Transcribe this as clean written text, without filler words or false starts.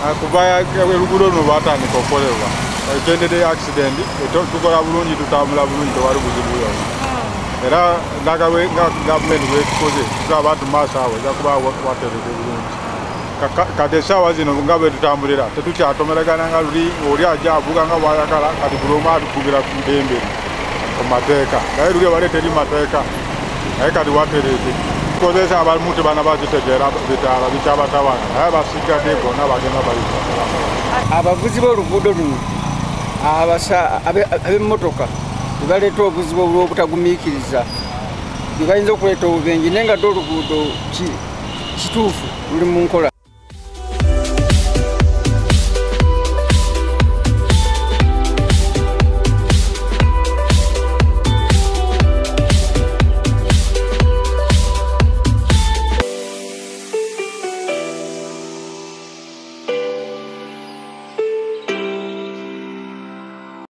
Kuva oluguudo luno lwatandika okukolebwa, ekendedde accident, tukola bulungi, tutambula bulungi, tewali buzibu byonna. Era nga gavumenti bwetukoze, tulaba nti maaso awo ejja kuba wateredde bulungi. Kati essaawa zino nga bwe tutambulira tetukyatomeragana nga luli oli ajja avuga nga bw'ayagala. Kati buli omu atuvugira ku ddembe ku mateeka, naye luli obadde teri mateeka, naye kati wateredde. Tukozesa abamu tebana bazitegeera, bitaala bikyabatawaanya, naye abasigadde bonna bagenda bayita. Abavuzi b'oluguudo luno ab'emmotoka bebaleeta obuzibu olw'obutagumiikiriza, bebayinza okuleeta obubenje, naye nga dde oluguudo kituufu luli mu nkola.